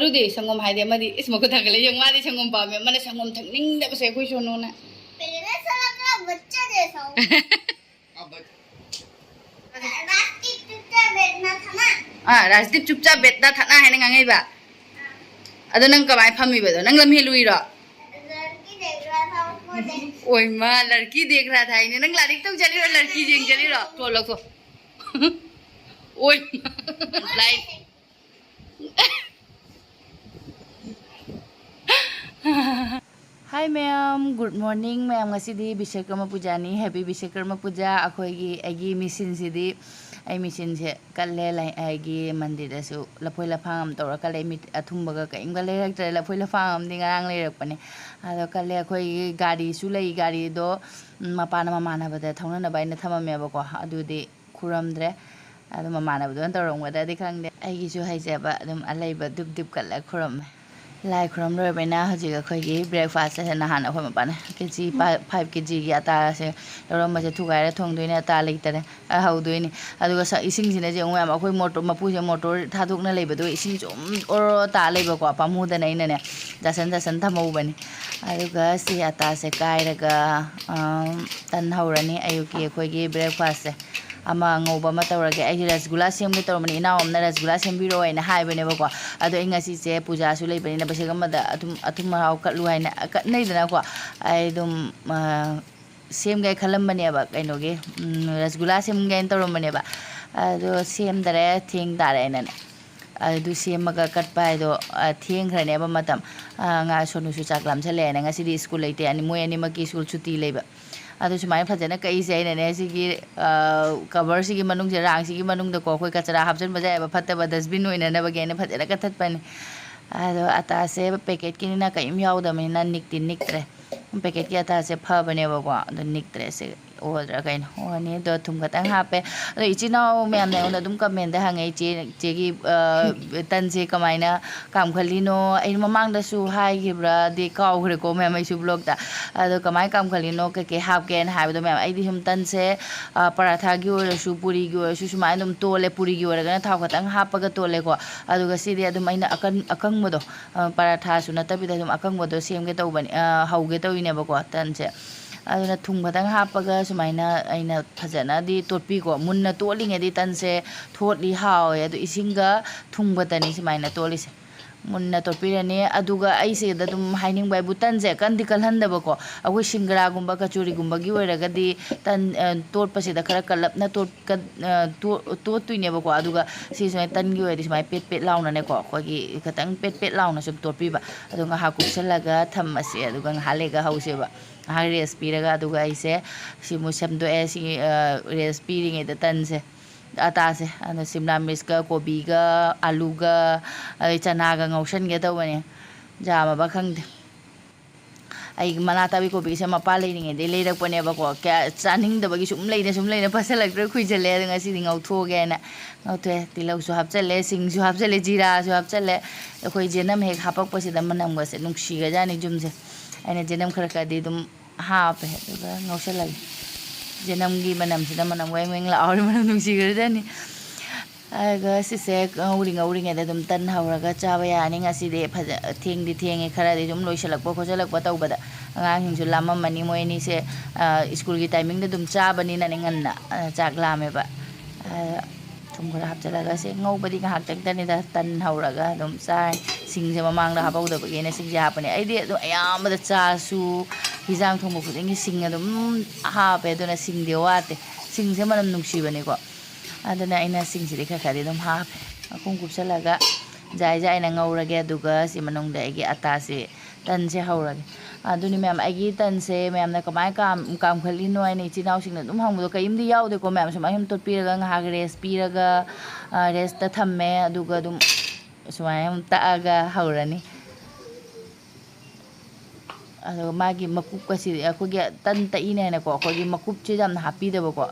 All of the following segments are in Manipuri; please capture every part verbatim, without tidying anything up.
ꯑꯗꯨꯗꯤ ꯁꯪꯒꯣꯝ ꯍꯥꯏꯗꯤ ꯑꯃꯗꯤ ꯏꯁ ꯃꯈꯨꯠ ꯊꯥꯡꯒꯠꯂꯦ ꯌꯦꯡꯉꯨ, ꯃꯥꯗꯤ ꯁꯪꯒꯣꯝ ꯄꯥꯝꯃꯦ, ꯑꯃꯅ ꯁꯪꯒꯣꯝ ꯊꯛꯅꯤꯡꯗꯕꯁꯦ ꯑꯩꯈꯣꯏ ꯁꯣꯅꯨꯅ꯫ ꯑꯥ, ꯔꯥꯖꯗꯤꯞ ꯆꯨꯞꯆꯥꯞ ꯕꯦꯠꯅ ꯊꯥꯅ ꯍꯥꯏꯅ ꯉꯥꯡꯉꯛꯏꯕ꯫ ꯑꯗꯣ ꯅꯪ ꯀꯃꯥꯏꯅ ꯐꯝꯃꯤꯕꯗꯣ? ꯅꯪ ꯂꯝ ꯍꯦꯜꯂꯨꯏꯔꯣ? ꯑꯣꯏꯃ, ꯂꯔꯀꯤ ꯗꯦꯈ꯭ꯔꯥ ꯊꯥꯏꯅꯦ꯫ ꯅꯪ ꯂꯥꯏꯔꯤꯛ ꯇꯧ ꯆꯠꯂꯤꯔꯣ, ꯂꯔꯀꯤ ꯌꯦꯡ ꯆꯠꯂꯤꯔꯣ? ꯇꯣ, ꯂꯧꯊꯣꯛ꯫ ꯑꯣꯏ꯫ ꯂꯥꯏ꯫ Hi ꯃꯌꯥꯝ, good morning ꯃꯌꯥꯝ꯫ ꯉꯁꯤꯗꯤ ꯕꯤꯁ꯭ꯋꯀꯔꯃ ꯄꯨꯖꯥꯅꯤ꯫ Happy ꯕꯤꯁ꯭ꯋꯀꯔꯃ ꯄꯨꯖꯥ꯫ ꯑꯩꯈꯣꯏꯒꯤ, ꯑꯩꯒꯤ ꯃꯦꯆꯤꯟꯁꯤꯗꯤ, ꯑꯩ ꯃꯦꯆꯤꯟꯁꯦ ꯀꯜꯂꯦ꯫ ꯂꯥꯏ-, ꯑꯩꯒꯤ ꯃꯟꯗꯤꯔꯗꯁꯨ ꯂꯐꯣꯏ ꯂꯐꯥꯡ ꯑꯃ ꯇꯧꯔ ꯀꯜꯂꯦ꯫ ꯃꯤꯠ ꯑꯊꯨꯝꯕꯒ ꯀꯔꯤꯝꯒ ꯂꯩꯔꯛꯇ꯭ꯔꯦ꯫ ꯂꯐꯣꯏ ꯂꯐꯥꯡ ꯑꯃꯗꯤ ꯉꯔꯥꯡ ꯂꯩꯔꯛꯄꯅꯦ꯫ ꯑꯗꯣ ꯀꯜꯂꯦ꯫ ꯑꯩꯈꯣꯏꯒꯤ ꯒꯥꯔꯤꯁꯨ ꯂꯩ꯫ ꯒꯥꯔꯤꯗꯣ, ꯎꯝ, ꯃꯄꯥꯅ ꯃꯃꯥꯟꯅꯕꯗ ꯊꯧꯅꯅꯕ ꯑꯩꯅ ꯊꯝꯃꯝꯃꯦꯕꯀꯣ꯫ ꯑꯗꯨꯗꯤ ꯈꯨꯔꯝꯗ꯭ꯔꯦ꯫ ꯑꯗꯣ ꯃꯃꯥꯟꯅꯕꯗꯨꯅ ꯇꯧꯔꯝꯒꯗ꯭ꯔꯗꯤ ꯈꯪꯗꯦ꯫ ꯑꯩꯒꯤꯁꯨ ꯍꯩꯖꯕ ꯑꯗꯨꯝ ꯑꯂꯩꯕ ꯗꯨꯞ ꯗꯨꯞ ꯀꯠꯂ ꯈꯨꯔꯝꯃꯦ꯫ ꯂꯥꯏ ꯈꯨꯔꯝ ꯂꯣꯏꯔꯕꯅꯤꯅ ꯍꯧꯖꯤꯛ ꯑꯩꯈꯣꯏꯒꯤ breakfastꯁꯦ ꯅꯍꯥꯟ ꯑꯩꯈꯣꯏ ꯃꯄꯥꯅ ꯀꯦ ꯖꯤ ꯐꯥꯏꯚ ꯀꯦ ꯖꯤꯒꯤ ꯑꯇꯥꯁꯦ ꯂꯧꯔꯝꯕꯁꯦ ꯊꯨꯒꯥꯏꯔ ꯊꯣꯡꯗꯣꯏꯅꯦ꯫ ꯑꯇꯥ ꯂꯩꯇꯔꯦ꯫ ꯑ, ꯍꯧꯗꯣꯏꯅꯤ꯫ ꯑꯗꯨꯒ ꯁ-, ꯏꯁꯤꯡꯁꯤꯅ ꯌꯦꯡꯉꯨ ꯃꯌꯥꯝ, ꯑꯩꯈꯣꯏ ꯃꯣꯇꯣꯔ ꯃꯄꯨꯁꯦ ꯃꯣꯇꯣꯔ ꯊꯥꯗꯣꯛꯅ ꯂꯩꯕꯗꯣ ꯏꯁꯤꯡ ꯁꯨꯝ ꯑꯣꯔꯣ ꯇꯥ ꯂꯩꯕꯀꯣ꯫ ꯄꯥꯝꯃꯨꯗꯅ ꯑꯩꯅꯅꯦ ꯖꯥꯁꯟ ꯖꯥꯁꯟ ꯊꯝꯍꯧꯕꯅꯤ꯫ ꯑꯗꯨꯒ ꯁꯤ ꯑꯇꯥꯁꯦ ꯀꯥꯏꯔꯒ, ꯑꯝ, ꯇꯟ ꯍꯧꯔꯅꯤ ꯑꯌꯨꯛꯀꯤ ꯑꯩꯈꯣꯏꯒꯤ breakfastꯁꯦ꯫ ꯑꯃ ꯑꯉꯧꯕ ꯑꯃ ꯇꯧꯔꯒꯦ꯫ ꯑꯩꯁꯦ ꯔꯁꯒꯨꯂꯥ ꯁꯦꯝꯒꯦ ꯇꯧꯔꯝꯕꯅꯤ, ꯏꯅꯥꯎ ꯑꯃꯅ ꯔꯁꯒꯨꯂꯥ ꯁꯦꯝꯕꯤꯔꯛꯑꯣ ꯍꯥꯏꯅ ꯍꯥꯏꯕꯅꯦꯕꯀꯣ꯫ ꯑꯗꯣ ꯑꯩ ꯉꯁꯤꯁꯦ ꯄꯨꯖꯥꯁꯨ ꯂꯩꯕꯅꯤꯅ ꯕꯤꯁ꯭ꯋꯀꯔꯃꯗ ꯑꯗꯨꯝ ꯑꯊꯨꯝ ꯍꯔꯥꯎ ꯀꯠꯂꯨ ꯍꯥꯏꯅ ꯀꯠꯅꯩꯗꯅꯀꯣ꯫ ꯑꯩ ꯑꯗꯨꯝ, ꯑ, ꯁꯦꯝꯒꯦ ꯈꯜꯂꯝꯕꯅꯦꯕ, ꯀꯩꯅꯣꯒꯤ, ꯎꯝ, ꯔꯁꯒꯨꯂꯥ ꯁꯦꯝꯒꯦꯅ ꯇꯧꯔꯝꯕꯅꯦꯕ꯫ ꯑꯗꯣ ꯁꯦꯝꯗꯔꯦ, ꯊꯦꯡ ꯇꯥꯔꯦꯅꯅꯦ꯫ ꯑꯗꯨ ꯁꯦꯝꯃꯒ ꯀꯠꯄ ꯍꯥꯏꯗꯣ, ꯑ, ꯊꯦꯡꯈ꯭ꯔꯅꯦꯕ ꯃꯇꯝ꯫ ꯑ, ꯉꯥ-, ꯁꯣꯅꯨꯁꯨ ꯆꯥꯛ ꯂꯥꯝꯁꯜꯂꯛꯑꯦꯅ꯫ ꯉꯁꯤꯗꯤ ꯁ꯭ꯀꯨꯜ ꯂꯩꯇꯦ, ꯑꯅꯤ, ꯃꯣꯏ ꯑꯅꯤꯃꯛꯀꯤ ꯁ꯭ꯀꯨꯜ ꯁꯨꯇꯤ ꯂꯩꯕ꯫ ꯑꯗꯨ ꯁꯨꯃꯥꯏꯅ ꯐꯖꯅ ꯀꯛꯏꯁꯦ ꯑꯩꯅꯅꯦ, ꯁꯤꯒꯤ, ꯑ, coverꯁꯤꯒꯤ ꯃꯅꯨꯡꯁꯦ, ꯔꯥꯡꯁꯤꯒꯤ ꯃꯅꯨꯡꯗꯀꯣ ꯑꯩꯈꯣꯏ ꯀꯆꯔꯥ ꯍꯥꯞꯆꯤꯟꯕꯁꯦ ꯌꯥꯏꯑꯕ, ꯐꯠꯇꯕ dustbin ꯑꯣꯏꯅꯅꯕꯒꯤ ꯑꯩꯅ ꯐꯖꯅ ꯀꯛꯊꯠꯄꯅꯤ꯫ ꯑꯗꯣ ꯑꯇꯥꯁꯦ packetꯀꯤꯅꯤꯅ ꯀꯔꯤꯝ ꯌꯥꯎꯗꯕꯅꯤꯅ ꯅꯤꯛꯇꯤ ꯅꯤꯛꯇ꯭ꯔꯦ꯫ Packetꯀꯤ ꯑꯇꯥꯁꯦ ꯐꯕꯅꯦꯕꯀꯣ, ꯑꯗꯣ ꯅꯤꯛꯇ꯭ꯔꯦ꯫ ꯁꯤ ꯑꯣꯗ꯭ꯔꯥ ꯀꯩꯅꯣ ꯑꯣꯅꯤ ꯑꯗꯣ ꯊꯨꯝ ꯈꯛꯇꯪ ꯍꯥꯞꯄꯦ꯫ ꯑꯗꯣ ꯏꯆꯤꯟ ꯏꯅꯥꯎ ꯃꯌꯥꯝꯅ ꯑꯩꯉꯣꯟꯗ ꯑꯗꯨꯝ ꯀꯃꯦꯟꯗ ꯍꯪꯉꯦ, "ꯏꯆꯦ, ꯏꯆꯦꯒꯤ, ꯑ, ꯇꯟꯁꯦ ꯀꯃꯥꯏꯅ ꯀꯥꯝꯈꯠꯂꯤꯅꯣ?" ꯑꯩꯅ ꯃꯃꯥꯡꯗꯁꯨ ꯍꯥꯏꯈꯤꯕ꯭ꯔꯥꯗꯤ ꯀꯥꯎꯈ꯭ꯔꯦꯀꯣ ꯃꯌꯥꯝ, ꯑꯩꯁꯨ ꯕ꯭ꯂꯣꯛꯇ꯫ ꯑꯗꯣ ꯀꯃꯥꯏꯅ ꯀꯥꯝꯈꯠꯂꯤꯅꯣ, ꯀꯩꯀꯩ ꯍꯥꯞꯀꯦꯅ ꯍꯥꯏꯕꯗꯣ ꯃꯌꯥꯝ, ꯑꯩꯗꯤ ꯁꯨꯝ ꯇꯟꯁꯦ, ꯑ, ꯄꯔꯥꯊꯥꯒꯤ ꯑꯣꯏꯔꯁꯨ ꯄꯨꯔꯤꯒꯤ ꯑꯣꯏꯔꯁꯨ ꯁꯨꯃꯥꯏꯅ ꯑꯗꯨꯝ ꯇꯣꯠꯂꯦ꯫ ꯄꯨꯔꯤꯒꯤ ꯑꯣꯏꯔꯒꯅ ꯊꯥꯎ ꯈꯛꯇꯪ ꯍꯥꯞꯄꯒ ꯇꯣꯠꯂꯦꯀꯣ꯫ ꯑꯗꯨꯒ ꯁꯤꯗꯤ ꯑꯗꯨꯝ ꯑꯩꯅ ꯑꯀꯟ-, ꯑꯀꯪꯕꯗꯣ, ꯑ, ꯄꯔꯥꯊꯥꯁꯨ ꯅꯠꯇꯕꯤꯗ ꯑꯗꯨꯝ ꯑꯀꯪꯕꯗꯣ ꯁꯦꯝꯒꯦ ꯇꯧꯕꯅꯤ, ꯑ, ꯍꯧꯒꯦ ꯇꯧꯔꯤꯅꯦꯕꯀꯣ ꯇꯟꯁꯦ꯫ ꯑꯗꯨꯅ ꯊꯨꯝ ꯈꯛꯇꯪ ꯍꯥꯞꯄꯒ ꯁꯨꯃꯥꯏꯅ ꯑꯩꯅ ꯐꯖꯅꯗꯤ ꯇꯣꯠꯄꯤꯀꯣ꯫ ꯃꯨꯟꯅ ꯇꯣꯠꯂꯤꯉꯩꯗꯤ ꯇꯟꯁꯦ ꯊꯣꯠꯂꯤ, ꯍꯥꯎꯋꯦ꯫ ꯑꯗꯨ ꯏꯁꯤꯡꯒ ꯊꯨꯝ ꯈꯛꯇꯅꯤ ꯁꯨꯃꯥꯏꯅ ꯇꯣꯠꯂꯤꯁꯦ꯫ ꯃꯨꯟꯅ ꯇꯣꯠꯄꯤꯔꯅꯤ꯫ ꯑꯗꯨꯒ ꯑꯩꯁꯤꯗ ꯑꯗꯨꯝ ꯍꯥꯏꯅꯤꯡꯕ ꯍꯥꯏꯕꯨ, ꯇꯟꯁꯦ ꯀꯟꯗꯤ ꯀꯜꯍꯟꯗꯕꯀꯣ꯫ ꯑꯩꯈꯣꯏ ꯁꯤꯡꯒꯔꯥꯒꯨꯝꯕ ꯀꯆꯨꯔꯤꯒꯨꯝꯕꯒꯤ ꯑꯣꯏꯔꯒꯗꯤ ꯇꯟ, ꯑ, ꯇꯣꯠꯄꯁꯤꯗ ꯈꯔ ꯀꯜꯂꯞꯅ ꯇꯣꯠ-, ꯀ-, ꯑ, ꯇꯣ-, ꯇꯣꯠꯇꯣꯏꯅꯦꯕꯀꯣ꯫ ꯑꯗꯨꯒ ꯁꯤ ꯁꯨꯃꯥꯏꯅ ꯇꯟꯒꯤ ꯑꯣꯏꯔꯗꯤ ꯁꯨꯃꯥꯏꯅ ꯄꯦꯠ ꯄꯦꯠ ꯂꯥꯎꯅꯅꯦꯀꯣ, ꯑꯩꯈꯣꯏꯒꯤ ꯈꯤꯇꯪ ꯄꯦꯠ ꯄꯦꯠ ꯂꯥꯎꯅ ꯁꯨꯝ ꯇꯣꯠꯄꯤꯕ꯫ ꯑꯗꯣ ꯉꯥꯏꯍꯥꯛ ꯀꯨꯞꯁꯜꯂꯒ ꯊꯝꯃꯁꯦ꯫ ꯑꯗꯨꯒ ꯉꯥꯏꯍꯥꯛ ꯂꯩꯔꯒ ꯍꯧꯁꯦꯕ꯫ ꯉꯥꯏꯍꯥꯛ ꯔꯦꯁ ꯄꯤꯔꯒ ꯑꯗꯨꯒ ꯑꯩꯁꯦ ꯁꯤ ꯑꯃꯨꯛ ꯁꯦꯝꯗꯣꯛꯑꯦ꯫ ꯁꯤ, ꯑ, ꯔꯦꯁ ꯄꯤꯔꯤꯉꯩꯗ ꯇꯟꯁꯦ, ꯑꯇꯥꯁꯦ, ꯑꯗꯣ ꯁꯤꯝꯂꯥ ꯃꯤꯔꯆꯀ, ꯀꯣꯕꯤꯒ, ꯑꯥꯂꯨꯒ, ꯑꯗꯩ ꯆꯅꯥꯒ ꯉꯧꯁꯟꯒꯦ ꯇꯧꯕꯅꯦ꯫ ꯌꯥꯝꯃꯕ ꯈꯪꯗꯦ꯫ ꯑꯩ ꯃꯅꯥ ꯇꯥꯕꯤ ꯀꯣꯕꯤꯁꯦ ꯃꯄꯥ ꯂꯩꯔꯤꯉꯩꯗꯩ ꯂꯩꯔꯛꯄꯅꯦꯕꯀꯣ꯫ ꯀꯌꯥ ꯆꯥꯅꯤꯡꯗꯕꯒꯤ ꯁꯨꯝ ꯂꯩꯅ, ꯁꯨꯝ ꯂꯩꯅ ꯄꯠꯁꯜꯂꯛꯇ꯭ꯔꯦ, ꯈꯨꯏꯖꯜꯂꯦ꯫ ꯑꯗꯣ ꯉꯁꯤꯗꯤ ꯉꯧꯊꯣꯛꯑꯒꯦꯅ ꯉꯧꯊꯣꯛꯑꯦ꯫ ꯇꯤꯜꯍꯧꯁꯨ ꯍꯥꯞꯆꯜꯂꯦ, ꯁꯤꯡꯁꯨ ꯍꯥꯞꯆꯜꯂꯦ, ꯖꯤꯔꯥꯁꯨ ꯍꯥꯞꯆꯜꯂꯦ꯫ ꯑꯩꯈꯣꯏ ꯖꯦꯅꯝ ꯍꯦꯛ ꯍꯥꯞꯄꯛꯄꯁꯤꯗ ꯃꯅꯝꯒꯁꯦ ꯅꯨꯡꯁꯤꯒ꯭ꯔꯖꯥꯠꯅꯤ ꯌꯨꯝꯁꯦ꯫ ꯑꯩꯅ ꯖꯦꯅꯝ ꯈꯔ ꯈꯔꯗꯤ ꯑꯗꯨꯝ ꯍꯥꯞꯄꯦ, ꯑꯗꯨꯒ ꯉꯧꯁꯜꯂꯒꯦ꯫ ꯖꯦꯅꯝꯒꯤ ꯃꯅꯝꯁꯤꯅ ꯃꯅꯝ ꯋꯦꯡ ꯋꯦꯡ ꯂꯥꯎꯔꯦ, ꯃꯅꯝ ꯅꯨꯡꯁꯤꯈ꯭ꯔꯖꯥꯠꯅꯤ꯫ ꯑꯗꯨꯒ ꯁꯤꯁꯦ ꯉꯧꯔꯤ ꯉꯧꯔꯤꯉꯩꯗ ꯑꯗꯨꯝ ꯇꯟ ꯍꯧꯔꯒ ꯆꯥꯕ ꯌꯥꯔꯅꯤ꯫ ꯉꯁꯤꯗꯤ ꯐꯖ-, ꯊꯦꯡꯗꯤ ꯊꯦꯡꯉꯦ, ꯈꯔꯗꯤ ꯁꯨꯝ ꯂꯣꯏꯁꯤꯜꯂꯛꯄ ꯈꯣꯠꯆꯜꯂꯛꯄ ꯇꯧꯕꯗ꯫ ꯑꯉꯥꯡꯁꯤꯡꯁꯨ ꯂꯥꯝꯃꯝꯃꯅꯤ, ꯃꯣꯏ ꯑꯅꯤꯁꯦ, ꯑ, ꯁ꯭ꯀꯨꯜꯒꯤ ꯇꯥꯏꯃꯤꯡꯗ ꯑꯗꯨꯝ ꯆꯥꯕꯅꯤꯅꯅꯦ ꯉꯟꯅ, ꯑ, ꯆꯥꯛ ꯂꯥꯝꯃꯦꯕ꯫ ꯑ, ꯊꯨꯝ ꯈꯔ ꯍꯥꯞꯆꯤꯜꯂꯒ ꯁꯦ ꯉꯧꯕꯗꯤ ꯉꯥꯏꯍꯥꯛꯇꯪꯇꯅꯤꯗ, ꯇꯟ ꯍꯧꯔꯒ ꯑꯗꯨꯝ ꯆꯥꯔꯅꯤ꯫ ꯁꯤꯡꯁꯦ ꯃꯃꯥꯡꯗ ꯍꯥꯞꯍꯧꯗꯕꯒꯤꯅꯦ ꯁꯤꯡꯁꯦ ꯍꯥꯞꯄꯅꯦ꯫ ꯑꯩꯗꯤ ꯑꯗꯨꯝ ꯑꯌꯥꯝꯕꯗ ꯆꯥꯁꯨ, ꯍꯤꯟꯖꯥꯡ ꯊꯣꯡꯕ ꯈꯨꯗꯤꯡꯒꯤ ꯁꯤꯡ ꯑꯗꯨꯝ ꯍꯥꯞꯄꯦ, ꯑꯗꯨꯅ ꯁꯤꯡꯗꯤ ꯋꯥꯠꯇꯦ꯫ ꯁꯤꯡꯁꯦ ꯃꯅꯝ ꯅꯨꯡꯁꯤꯕꯅꯤꯀꯣ꯫ ꯑꯗꯨꯅ ꯑꯩꯅ ꯁꯤꯡꯁꯤꯗꯤ ꯈꯔ ꯈꯔꯗꯤ ꯑꯗꯨꯝ ꯍꯥꯞꯄꯦ꯫ ꯃꯈꯨꯝ ꯀꯨꯞꯁꯜꯂꯒ ꯖꯥꯏ ꯖꯥꯏꯅ ꯉꯧꯔꯒꯦ꯫ ꯑꯗꯨꯒ ꯁꯤ ꯃꯅꯨꯡꯗ ꯑꯩꯒꯤ ꯑꯇꯥꯁꯦ, ꯇꯟꯁꯦ ꯍꯧꯔꯒꯦ꯫ ꯑꯗꯨꯅꯤ ꯃꯌꯥꯝ, ꯑꯩꯒꯤ ꯇꯟꯁꯦ ꯃꯌꯥꯝꯅ ꯀꯃꯥꯏꯅ ꯀꯥꯝ-, ꯀꯥꯝꯈꯠꯂꯤꯅꯣ ꯍꯥꯏꯅ ꯏꯆꯤꯟ ꯏꯅꯥꯎꯁꯤꯡꯅ ꯑꯗꯨꯝ ꯍꯪꯕꯗꯣ ꯀꯔꯤꯝꯇ ꯌꯥꯎꯗꯦꯀꯣ ꯃꯌꯥꯝ꯫ ꯁꯨꯃꯥꯏꯅ ꯁꯨꯝ ꯇꯣꯠꯄꯤꯔꯒ ꯉꯥꯏꯍꯥꯛ ꯔꯦꯁ ꯄꯤꯔꯒ, ꯑ, ꯔꯦꯁꯇ ꯊꯝꯃꯦ꯫ ꯑꯗꯨꯒ ꯑꯗꯨꯝ ꯁꯨꯃꯥꯏꯅ ꯑꯗꯨꯝ ꯇꯛꯑꯒ ꯍꯧꯔꯅꯤ꯫ ꯑꯗꯨꯒ ꯃꯥꯒꯤ ꯃꯀꯨꯞꯀꯁꯤꯗꯤ ꯑꯩꯈꯣꯏꯒꯤ ꯇꯟ ꯇꯛꯏꯅꯦꯅꯀꯣ, ꯑꯩꯈꯣꯏꯒꯤ ꯃꯀꯨꯞꯁꯦ ꯌꯥꯝꯅ ꯍꯥꯞꯄꯤꯗꯕꯀꯣ,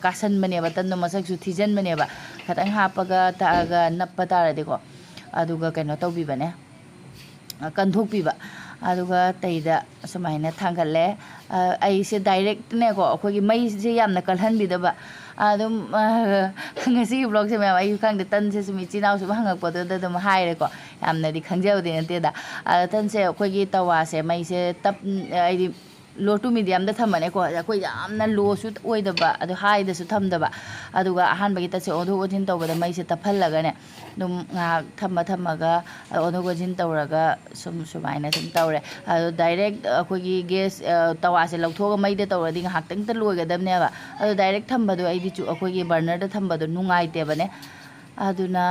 ꯀꯥꯁꯟꯕꯅꯦꯕ, ꯇꯟꯗꯣ ꯃꯁꯛꯁꯨ ꯊꯤꯖꯟꯕꯅꯦꯕ꯫ ꯈꯤꯇꯪ ꯍꯥꯞꯄꯒ ꯇꯛꯑꯒ ꯅꯞꯄ ꯇꯥꯔꯗꯤꯀꯣ, ꯑꯗꯨꯒ ꯀꯩꯅꯣ ꯇꯧꯕꯤꯕꯅꯦ, ꯀꯟꯊꯣꯛꯄꯤꯕ꯫ ꯑꯗꯨꯒ ꯇꯩꯗ ꯁꯨꯃꯥꯏꯅ ꯊꯥꯡꯒꯠꯂꯦ꯫ ꯑꯩꯁꯦ ꯗꯥꯏꯔꯦꯛꯅꯦꯀꯣ, ꯑꯩꯈꯣꯏꯒꯤ ꯃꯩꯁꯦ ꯌꯥꯝꯅ ꯀꯜꯍꯟꯕꯤꯗꯕ꯫ ꯑꯗꯨꯝ ꯉꯁꯤꯒꯤ ꯕ꯭ꯂꯣꯛꯁꯦ ꯃꯌꯥꯝ, ꯑꯩꯁꯨ ꯈꯪꯗꯦ, ꯇꯟꯁꯦ ꯁꯨꯝ ꯏꯆꯤꯟ ꯏꯅꯥꯎ ꯁꯨꯝ ꯍꯪꯉꯛꯄꯗꯨꯗ ꯑꯗꯨꯝ ꯍꯥꯏꯔꯦꯀꯣ꯫ ꯌꯥꯝꯅꯗꯤ ꯈꯪꯖꯕꯗꯤ ꯅꯠꯇꯦꯗ꯫ ꯑꯗ ꯇꯟꯁꯦ ꯑꯩꯈꯣꯏꯒꯤ ꯇꯋꯥꯁꯦ ꯃꯩꯁꯦ ꯇꯞ ꯍꯥꯏꯗꯤ ꯂꯣ ꯇꯨ ꯃꯤꯗꯤꯌꯝꯗ ꯊꯝꯕꯅꯦꯀꯣ꯫ ꯑꯩꯈꯣꯏ ꯌꯥꯝꯅ ꯂꯣꯁꯨ ꯑꯣꯏꯗꯕ, ꯑꯗꯨ ꯍꯥꯏꯗꯁꯨ ꯊꯝꯗꯕ꯫ ꯑꯗꯨꯒ ꯑꯍꯥꯟꯕꯒꯤ ꯇꯟꯁꯦ ꯑꯣꯟꯊꯣꯛ ꯑꯣꯟꯁꯤꯟ ꯇꯧꯕꯗ ꯃꯩꯁꯦ ꯇꯞꯍꯜꯂꯒꯅꯦ, ꯑꯗꯨꯝ ꯉꯥꯏꯍꯥꯛ ꯊꯝꯃ ꯊꯝꯃꯒ ꯑꯣꯟꯊꯣꯛ ꯑꯣꯟꯁꯤꯟ ꯇꯧꯔꯒ ꯁꯨꯝ ꯁꯨꯃꯥꯏꯅ ꯁꯨꯝ ꯇꯧꯔꯦ꯫ ꯑꯗꯣ ꯗꯥꯏꯔꯦꯛ ꯑꯩꯈꯣꯏꯒꯤ ꯒꯦꯁ, ꯇꯋꯥꯁꯦ ꯂꯧꯊꯣꯛꯑꯒ ꯃꯩꯗ ꯇꯧꯔꯗꯤ ꯉꯥꯏꯍꯥꯛꯇꯪꯇ ꯂꯣꯏꯒꯗꯕꯅꯦꯕ꯫ ꯑꯗꯣ ꯗꯥꯏꯔꯦꯛ ꯊꯝꯕꯗꯣ ꯑꯩꯗꯤ ꯆꯨ-, ꯑꯩꯈꯣꯏꯒꯤ ꯕꯔꯅꯔꯗ ꯊꯝꯕꯗꯣ ꯅꯨꯡꯉꯥꯏꯇꯦꯕꯅꯦ꯫ ꯑꯗꯨꯅ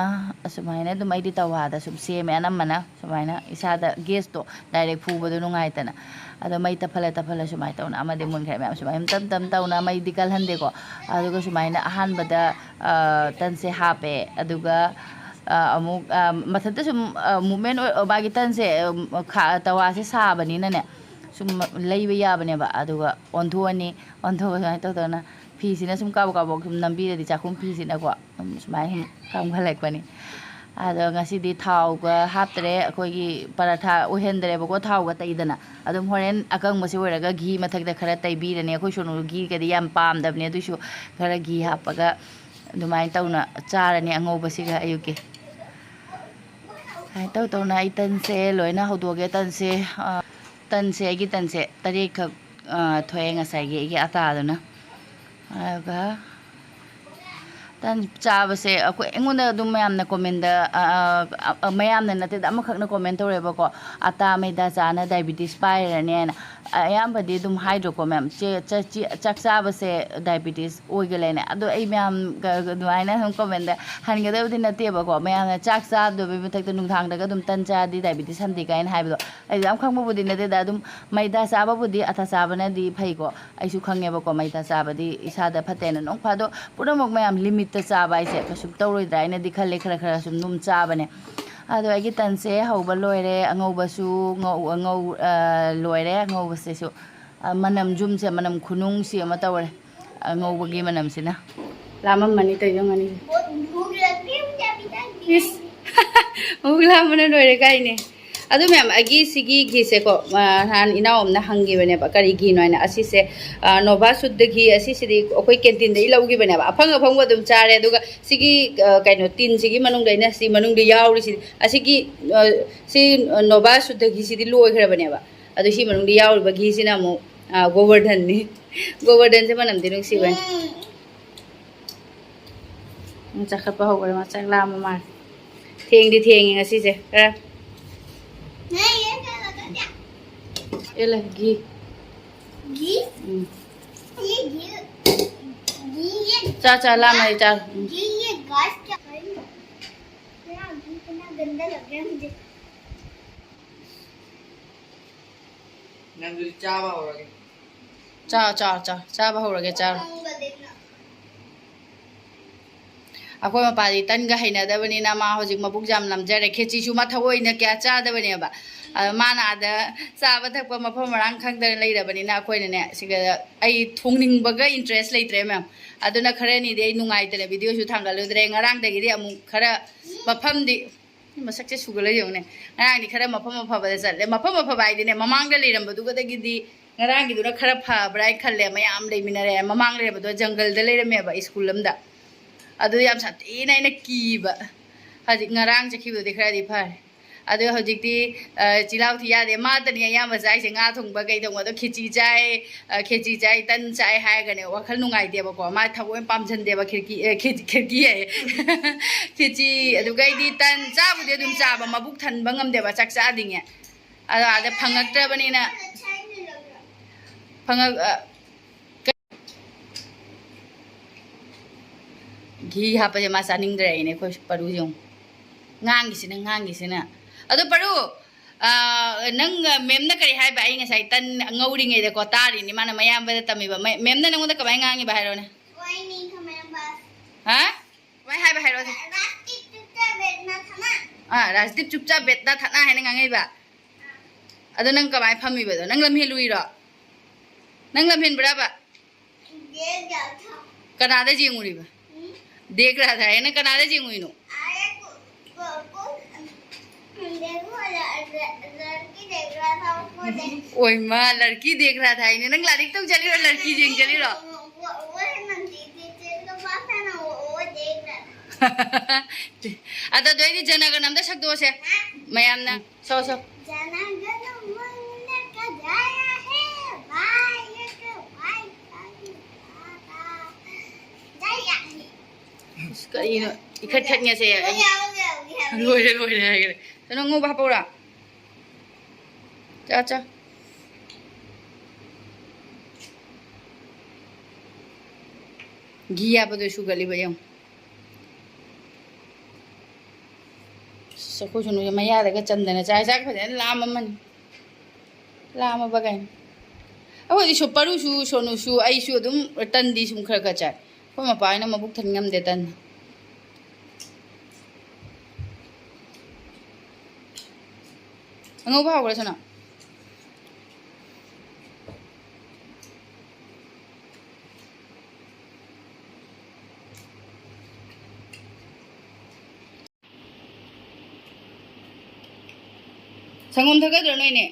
ꯑꯁꯨꯃꯥꯏꯅ ꯑꯗꯨꯝ ꯑꯩꯗꯤ ꯇꯋꯥꯗ ꯁꯨꯝ ꯁꯦꯝꯃꯦ ꯑꯅꯝꯕꯅ꯫ ꯁꯨꯃꯥꯏꯅ ꯏꯁꯥꯗ ꯒꯦꯁꯇꯣ ꯗꯥꯏꯔꯦꯛ ꯐꯨꯕꯗꯣ ꯅꯨꯡꯉꯥꯏꯇꯅ꯫ ꯑꯗꯣ ꯃꯩ ꯇꯞꯍꯜꯂ ꯇꯞꯍꯜꯂ ꯁꯨꯃꯥꯏꯅ ꯇꯧꯅ ꯑꯃꯗꯤ ꯃꯨꯟꯈ꯭ꯔꯦ ꯃꯌꯥꯝ꯫ ꯁꯨꯃꯥꯏꯅ ꯇꯞ ꯇꯞ ꯇꯧꯅ ꯃꯩꯗꯤ ꯀꯜꯍꯟꯗꯦꯀꯣ꯫ ꯑꯗꯨꯒ ꯁꯨꯃꯥꯏꯅ ꯑꯍꯥꯟꯕꯗ, ꯑ, ꯇꯟꯁꯦ ꯍꯥꯞꯄꯦ꯫ ꯑꯗꯨꯒ, ꯑ, ꯑꯃꯨꯛ, ꯑ, ꯃꯊꯟꯇ ꯁꯨꯝ, ꯑ, movement ꯑꯣꯏ-, ꯑ, ꯃꯥꯒꯤ ꯇꯟꯁꯦ, ꯑ, ꯈꯥ-, ꯇꯋꯥꯁꯦ ꯁꯥꯕꯅꯤꯅꯅꯦ, ꯁꯨꯝ ꯂꯩꯕ ꯌꯥꯕꯅꯦꯕ꯫ ꯑꯗꯨꯒ ꯑꯣꯟꯊꯣꯛꯑꯅꯤ꯫ ꯑꯣꯟꯊꯣꯛꯑꯒ ꯁꯨꯃꯥꯏꯅ ꯇꯧ ꯇꯧꯅ ꯐꯤꯁꯤꯅ ꯁꯨꯝ ꯀꯥꯕꯛ ꯀꯥꯕꯛ ꯁꯨꯝ ꯅꯝꯕꯤꯔꯗꯤ ꯆꯥꯛꯈꯨꯝ ꯐꯤꯁꯤꯅꯀꯣ꯫ ꯎꯝ, ꯁꯨꯃꯥꯏꯅ ꯁꯨꯝ ꯀꯥꯝꯈꯠꯂꯛꯄꯅꯤ꯫ ꯑꯗꯣ ꯉꯁꯤꯗꯤ ꯊꯥꯎꯒ ꯍꯥꯞꯇ꯭ꯔꯦ, ꯑꯩꯈꯣꯏꯒꯤ ꯄꯔꯥꯊꯥ ꯑꯣꯏꯍꯟꯗ꯭ꯔꯦꯕꯀꯣ ꯊꯥꯎꯒ ꯇꯩꯗꯅ꯫ ꯑꯗꯨꯝ ꯍꯣꯔꯦꯟ ꯑꯀꯪꯕꯁꯦ ꯑꯣꯏꯔꯒ ꯘꯤ ꯃꯊꯛꯇ ꯈꯔ ꯇꯩꯕꯤꯔꯅꯤ꯫ ꯑꯩꯈꯣꯏ ꯁꯣꯅꯨ ꯘꯤꯒꯗꯤ ꯌꯥꯝ ꯄꯥꯝꯗꯕꯅꯦ, ꯑꯗꯨꯏꯁꯨ ꯈꯔ ꯘꯤ ꯍꯥꯞꯄꯒ ꯑꯗꯨꯃꯥꯏꯅ ꯇꯧꯅ ꯆꯥꯔꯅꯤ ꯑꯉꯧꯕꯁꯤꯒ ꯑꯌꯨꯛꯀꯤ꯫ ꯁꯨꯃꯥꯏꯅ ꯇꯧ ꯇꯧꯅ ꯑꯩ ꯇꯟꯁꯦ ꯂꯣꯏꯅ ꯍꯧꯗꯣꯛꯑꯒꯦ꯫ ꯇꯟꯁꯦ, ꯑ, ꯇꯟꯁꯦ, ꯑꯩꯒꯤ ꯇꯟꯁꯦ ꯇꯔꯦꯠꯈꯛ, ꯑ, ꯊꯣꯛꯑꯦ ꯉꯁꯥꯏꯒꯤ ꯑꯩꯒꯤ ꯑꯇꯥꯗꯨꯅ꯫ ꯑꯗꯨꯒ ꯇꯟ ꯆꯥꯕꯁꯦ ꯑꯩꯈꯣꯏ, ꯑꯩꯉꯣꯟꯗ ꯑꯗꯨꯝ ꯃꯌꯥꯝꯅ ꯀꯣꯃꯦꯟꯗ, ꯑ, ꯑ, ꯑ, ꯃꯌꯥꯝꯅ ꯅꯠꯇꯦꯗ, ꯑꯃꯈꯛꯅ ꯀꯣꯃꯦꯟ ꯇꯧꯔꯦꯕꯀꯣ, "ꯑꯇꯥ ꯃꯩꯗꯥ ꯆꯥꯅ ꯗꯥꯏꯕꯤꯇꯤꯁ ꯄꯥꯏꯔꯅꯦꯅ"꯫ ꯑꯌꯥꯝꯕꯗꯤ ꯑꯗꯨꯝ ꯍꯥꯏꯗ꯭ꯔꯣꯀꯣ ꯃꯌꯥꯝ, "ꯆꯦ-, ꯆ-, ꯆꯤ-, ꯆꯥꯛ ꯆꯥꯕꯁꯦ ꯗꯥꯏꯕꯤꯇꯤꯁ ꯑꯣꯏꯒꯜꯂꯦꯅ"꯫ ꯑꯗꯣ ꯑꯩ ꯃꯌꯥꯝꯒ ꯑꯗꯨꯃꯥꯏꯅ ꯁꯨꯝ ꯀꯣꯃꯦꯟꯗ ꯍꯟꯒꯗꯕꯗꯤ ꯅꯠꯇꯦꯕꯀꯣ꯫ ꯃꯌꯥꯝꯅ ꯆꯥꯛ ꯆꯥꯗꯕꯩ ꯃꯊꯛꯇ ꯅꯨꯡꯗꯥꯡꯗꯒ ꯑꯗꯨꯝ ꯇꯟ ꯆꯥꯔꯗꯤ ꯗꯥꯏꯕꯤꯇꯤꯁ ꯍꯟꯊꯤ ꯀꯥꯏꯅ ꯍꯥꯏꯕꯗꯣ, ꯑꯩꯗꯤ ꯌꯥꯝ ꯈꯪꯕꯕꯨꯗꯤ ꯅꯠꯇꯦꯗ꯫ ꯑꯗꯨꯝ ꯃꯩꯗꯥ ꯆꯥꯕꯕꯨꯗꯤ, ꯑꯇꯥ ꯆꯥꯕꯅꯗꯤ ꯐꯩꯀꯣ꯫ ꯑꯩꯁꯨ ꯈꯪꯉꯦꯕꯀꯣ, ꯃꯩꯗꯥ ꯆꯥꯕꯗꯤ ꯏꯁꯥꯗ ꯐꯠꯇꯦꯅ꯫ ꯅꯣꯡ ꯐꯥꯗꯣꯛ ꯄꯨꯝꯅꯃꯛ ꯃꯌꯥꯝ ꯂꯤꯃꯤꯠꯇ ꯆꯥꯕ ꯍꯥꯏꯁꯦ ꯀꯩꯁꯨꯝ ꯇꯧꯔꯣꯏꯗ꯭ꯔꯥ ꯍꯥꯏꯅꯗꯤ ꯈꯜꯂꯦ, ꯈꯔ ꯈꯔ ꯁꯨꯝ ꯑꯗꯨꯝ ꯆꯥꯕꯅꯦ꯫ ꯑꯗꯣ ꯑꯩꯒꯤ ꯇꯟꯁꯦ ꯍꯧꯕ ꯂꯣꯏꯔꯦ꯫ ꯑꯉꯧꯕꯁꯨ ꯉꯧ-, ꯉꯧ-, ꯑ, ꯂꯣꯏꯔꯦ꯫ ꯑꯉꯧꯕꯁꯤꯁꯨ, ꯑ, ꯃꯅꯝ, ꯌꯨꯝꯁꯦ ꯃꯅꯝ ꯈꯨꯅꯨꯡꯁꯤ ꯑꯃ ꯇꯧꯔꯦ꯫ ꯑꯉꯧꯕꯒꯤ ꯃꯅꯝꯁꯤꯅ꯫ ꯂꯥꯝꯃꯝꯃꯅꯤ ꯇꯧꯔꯤꯗꯣ ꯉꯥꯅꯤꯁꯦ꯫ ꯏꯁ! ꯃꯕꯨꯛ ꯂꯥꯝꯕꯅ ꯂꯣꯏꯔꯦ ꯀꯥꯏꯅꯦ꯫ ꯑꯗꯨ ꯃꯌꯥꯝ, ꯑꯩꯒꯤ ꯁꯤꯒꯤ ꯘꯤꯁꯦꯀꯣ, ꯑ, ꯅꯍꯥꯟ ꯏꯅꯥꯎ ꯑꯃꯅ ꯍꯪꯈꯤꯕꯅꯦꯕ, "ꯀꯔꯤ ꯘꯤꯅꯣ?" ꯍꯥꯏꯅ꯫ ꯑꯁꯤꯁꯦ, ꯑ, ꯅꯣꯚꯥ ꯁꯨꯗ꯭ꯙ ꯘꯤ, ꯑꯁꯤꯁꯤꯗꯤ ꯑꯩꯈꯣꯏ ꯀꯦꯟꯇꯤꯟꯗꯒꯤ ꯂꯧꯈꯤꯕꯅꯦꯕ꯫ ꯑꯐꯪ ꯑꯐꯪꯕ ꯑꯗꯨꯝ ꯆꯥꯔꯦ꯫ ꯑꯗꯨꯒ ꯁꯤꯒꯤ, ꯑ, ꯀꯩꯅꯣ, ꯇꯤꯟꯁꯤꯒꯤ ꯃꯅꯨꯡꯗ, ꯑꯩꯅ ꯁꯤ ꯃꯅꯨꯡꯗ ꯌꯥꯎꯔꯤꯁꯤ, ꯑꯁꯤꯒꯤ, ꯑ, ꯁꯤ, ꯑ, ꯅꯣꯚꯥ ꯁꯨꯗ꯭ꯙ ꯘꯤꯁꯤꯗꯤ ꯂꯣꯏꯈ꯭ꯔꯕꯅꯦꯕ꯫ ꯑꯗꯨ ꯁꯤ ꯃꯅꯨꯡꯗ ꯌꯥꯎꯔꯤꯕ ꯘꯤꯁꯤꯅ ꯑꯃꯨꯛ, ꯑ, ꯒꯣꯕꯔꯙꯟꯅꯤ꯫ ꯒꯣꯕꯔꯙꯟꯁꯦ ꯃꯅꯝꯗꯤ ꯅꯨꯡꯁꯤꯕꯅꯤ꯫ ꯎꯝ, ꯆꯥꯈꯠꯄ ꯍꯧꯈ꯭ꯔꯦ, ꯃꯥ ꯆꯥꯛ ꯂꯥꯝꯕ ꯃꯥꯜꯂꯦ꯫ ꯊꯦꯡꯗꯤ ꯊꯦꯡꯉꯦ ꯉꯁꯤꯁꯦ ꯈꯔ꯫ ꯏꯂꯦ, ꯘꯤ꯫ घी? ꯎꯝ꯫ ये घी, घी ये, चा, चा, ला, मैं चा। हम्म। घी ये गैस क्या करेंगे? इतना घी इतना गंदा लग रहा है मुझे। ꯅꯪꯗꯨꯗꯤ ꯆꯥꯕ ꯍꯧꯔꯒꯦ꯫ ꯆꯥ, ꯆꯥ, ꯆꯥ, ꯆꯥꯕ ꯍꯧꯔꯒꯦ, ꯆꯥꯔꯣ꯫ ꯑꯩꯈꯣꯏ ꯃꯄꯥꯗꯤ ꯇꯟꯒ ꯍꯩꯅꯗꯕꯅꯤꯅ ꯃꯥ ꯍꯧꯖꯤꯛ ꯃꯕꯨꯛ ꯌꯥꯝ ꯂꯥꯝꯖꯔꯦ꯫ ꯈꯦꯆꯤꯁꯨ ꯃꯥ ꯊꯑꯣꯏꯅ ꯀꯌꯥ ꯆꯥꯗꯕꯅꯦꯕ꯫ ꯑꯗ ꯃꯥꯅ ꯑꯥꯗ ꯆꯥꯕ ꯊꯛꯄ ꯃꯐꯝ ꯃꯔꯥꯡ ꯈꯪꯗꯅ ꯂꯩꯔꯕꯅꯤꯅ ꯑꯩꯈꯣꯏꯅꯅꯦ, ꯁꯤꯒ ꯑꯩ ꯊꯣꯡꯅꯤꯡꯕꯒ interest ꯂꯩꯇ꯭ꯔꯦ ꯃꯌꯥꯝ꯫ ꯑꯗꯨꯅ ꯈꯔꯅꯤꯗꯤ ꯑꯩ ꯅꯨꯡꯉꯥꯏꯇꯅ videoꯁꯨ ꯊꯥꯡꯒꯠꯂꯨꯗ꯭ꯔꯦ꯫ ꯉꯔꯥꯡꯗꯒꯤꯗꯤ ꯑꯃꯨꯛ ꯈꯔ ꯃꯐꯝꯗꯤ, ꯃꯁꯛꯁꯦ ꯁꯨꯒꯠꯂ ꯌꯦꯡꯉꯨꯅꯦ꯫ ꯉꯔꯥꯡꯗꯤ ꯈꯔ ꯃꯐꯝ ꯑꯐꯕꯗ ꯆꯠꯂꯦ꯫ ꯃꯐꯝ ꯑꯐꯕ ꯍꯥꯏꯗꯤꯅꯦ, ꯃꯃꯥꯡꯗ ꯂꯩꯔꯝꯕꯗꯨꯒꯗꯒꯤꯗꯤ ꯉꯔꯥꯡꯒꯤꯗꯨꯅ ꯈꯔ ꯐꯕ꯭ꯔꯥ ꯍꯥꯏꯅ ꯈꯜꯂꯦ꯫ ꯃꯌꯥꯝ ꯂꯩꯃꯤꯟꯅꯔꯦ꯫ ꯃꯃꯥꯡ ꯂꯩꯔꯝꯕꯗꯣ ꯖꯪꯒꯜꯗ ꯂꯩꯔꯝꯃꯦꯕ, ꯁ꯭ꯀꯨꯜ ꯑꯝꯗ꯫ ꯑꯗꯨ ꯌꯥꯝ ꯁꯥꯊꯤꯅ ꯑꯩꯅ ꯀꯤꯕ꯫ ꯍꯧꯖꯤꯛ ꯉꯔꯥꯡ ꯆꯠꯈꯤꯕꯗꯨꯗꯤ ꯈꯔꯗꯤ ꯐꯔꯦ꯫ ꯑꯗꯨ ꯍꯧꯖꯤꯛꯇꯤ, ꯑ, ꯆꯤꯜꯍꯥꯎ ꯊꯤ ꯌꯥꯗꯦ꯫ ꯃꯥꯇꯅꯤ ꯑꯌꯥꯝꯕ ꯆꯥꯏꯁꯦ, ꯉꯥ ꯊꯣꯡꯕ ꯀꯩ ꯊꯣꯡꯕ꯫ ꯑꯗꯣ ꯈꯦꯆꯤ ꯆꯥꯏ, ꯑ, ꯈꯦꯆꯤ ꯆꯥꯏ, ꯇꯟ ꯆꯥꯏ ꯍꯥꯏꯔꯒꯅꯦ ꯋꯥꯈꯜ ꯅꯨꯡꯉꯥꯏꯇꯦꯕꯀꯣ꯫ ꯃꯥ ꯊꯑꯣꯏ ꯄꯥꯝꯖꯟꯗꯦꯕ ꯈꯦꯔꯀꯤ-, ꯑ, ꯈꯦ-, ꯈꯦꯔꯀꯤ ꯍꯥꯏꯌꯦ꯫ ꯈꯦꯆꯤ, ꯑꯗꯨꯒ ꯑꯩꯗꯤ ꯇꯟ ꯆꯥꯕꯨꯗꯤ ꯑꯗꯨꯝ ꯆꯥꯕ, ꯃꯕꯨꯛ ꯊꯟꯕ ꯉꯝꯗꯦꯕ ꯆꯥꯛ ꯆꯥꯗꯤꯉꯦ꯫ ꯑꯗꯣ ꯑꯥꯗ ꯐꯪꯉꯛꯇ꯭ꯔꯕꯅꯤꯅ, ꯐꯪꯉꯛ-, ꯑ, ꯘꯤ ꯍꯥꯞꯄꯁꯦ ꯃꯥ ꯆꯥꯅꯤꯡꯗ꯭ꯔꯦ ꯍꯥꯏꯅꯦ ꯑꯩꯈꯣꯏ ꯄꯔꯨꯁꯦ꯫ ꯌꯦꯡꯉꯨ, ꯉꯥꯡꯉꯤꯁꯤꯅ, ꯉꯥꯡꯉꯤꯁꯤꯅ꯫ ꯑꯗꯣ ꯄꯔꯨ, ꯑ, ꯅꯪ, ꯑ, ꯃꯦꯝꯅ ꯀꯔꯤ ꯍꯥꯏꯕ? ꯑꯩ ꯉꯁꯥꯏ ꯇꯟ ꯉꯧꯔꯤꯉꯩꯗꯀꯣ ꯇꯥꯔꯤꯅꯤ, ꯃꯥꯅ ꯃꯌꯥꯝꯕꯗ ꯇꯝꯃꯤꯕ꯫ ꯃꯦ-, ꯃꯦꯝꯅ ꯅꯪꯉꯣꯟꯗ ꯀꯃꯥꯏꯅ ꯉꯥꯡꯉꯤꯕ ꯍꯥꯏꯔꯣꯅꯦ? ꯍꯥ? ꯀꯃꯥꯏꯅ ꯍꯥꯏꯕ ꯍꯥꯏꯔꯣꯁꯦ? ꯑꯥ, ꯔꯥꯖꯗꯤꯞ ꯆꯨꯞꯆꯥꯞ ꯕꯦꯠꯇ ꯊꯠꯅ ꯍꯥꯏꯅ ꯉꯥꯡꯉꯛꯏꯕ꯫ ꯑꯗꯣ ꯅꯪ ꯀꯃꯥꯏꯅ ꯐꯝꯃꯤꯕꯗꯣ? ꯅꯪ ꯂꯝ ꯍꯦꯜꯂꯨꯏꯔꯣ? ꯅꯪ ꯂꯝ ꯍꯦꯟꯕ꯭ꯔꯕ? ꯀꯅꯥꯗ ꯌꯦꯡꯉꯨꯔꯤꯕ? ꯗꯦꯈ ꯔꯥ ꯊꯥ ꯍꯥꯏꯅ ꯀꯅꯥꯗ ꯌꯦꯡꯉꯨꯏꯅꯣ? ꯑꯣꯏꯃ, ꯂꯔꯀꯤ ꯗꯦꯈ ꯔꯥ ꯊꯥ ꯍꯥꯏꯅꯦ꯫ ꯅꯪ ꯂꯥꯏꯔꯤꯛ ꯇꯧ ꯆꯠꯂꯤꯔꯣ, ꯂꯔꯀꯤ ꯌꯦꯡ ꯆꯠꯂꯤꯔꯣ? ꯑꯗꯣ ꯑꯗꯨ ꯑꯩꯗꯤ ꯖꯅꯒꯅ ꯑꯝꯇ ꯁꯛꯇꯣꯛꯑꯁꯦ ꯃꯌꯥꯝꯅ꯫ ꯁꯛꯑꯣ, ꯁꯛꯑꯣ꯫ ꯖꯅꯒꯅ ꯃꯅ ꯀꯖꯥꯌꯥ ꯍꯦ, ꯚꯥꯏ ꯌꯦ ꯀ ꯚꯥꯏ ꯀ ꯚꯥꯏ꯫ ꯑꯁ, ꯀꯔꯤꯅꯣ? ꯏꯈꯠ ꯈꯠꯉꯁꯦ꯫ ꯂꯣꯏꯔꯦ, ꯂꯣꯏꯔꯦ ꯍꯥꯏꯈ꯭ꯔꯦ꯫ ꯀꯩꯅꯣ, ꯑꯉꯧꯕ ꯍꯥꯞꯄꯧꯔꯥ? ꯆꯥ, ꯆꯥ꯫ ꯘꯤ ꯍꯥꯞꯄꯗꯣ ꯁꯨꯒꯠꯂꯤꯕ ꯌꯦꯡꯉꯨ꯫ ꯑꯁ, ꯑꯩꯈꯣꯏ ꯁꯣꯅꯨꯁꯦ ꯃꯌꯥꯗꯒ ꯆꯟꯗꯅ ꯆꯥꯏ꯫ ꯆꯥꯛ ꯐꯖꯅ ꯂꯥꯝꯃꯝꯃꯅꯤ꯫ ꯂꯥꯝꯃꯕ ꯀꯩꯅꯣ? ꯑꯩꯈꯣꯏꯗꯤ ꯁꯨ-, ꯄꯔꯨꯁꯨ, ꯁꯣꯅꯨꯁꯨ, ꯑꯩꯁꯨ ꯑꯗꯨꯝ ꯇꯟꯗꯤ ꯁꯨꯝ ꯈꯔ ꯈꯔ ꯆꯥꯏ꯫ ꯑꯩꯈꯣꯏ ꯃꯄꯥ ꯍꯣꯏꯅ ꯃꯕꯨꯛ ꯊꯟ ꯉꯝꯗꯦ ꯇꯟ꯫ ꯑꯉꯧꯕ ꯍꯥꯎꯕ꯭ꯔꯥ, ꯁꯣꯅꯥ? ꯁꯪꯒꯣꯝ ꯊꯛꯀꯗ꯭ꯔꯣ ꯅꯣꯏꯅꯦ?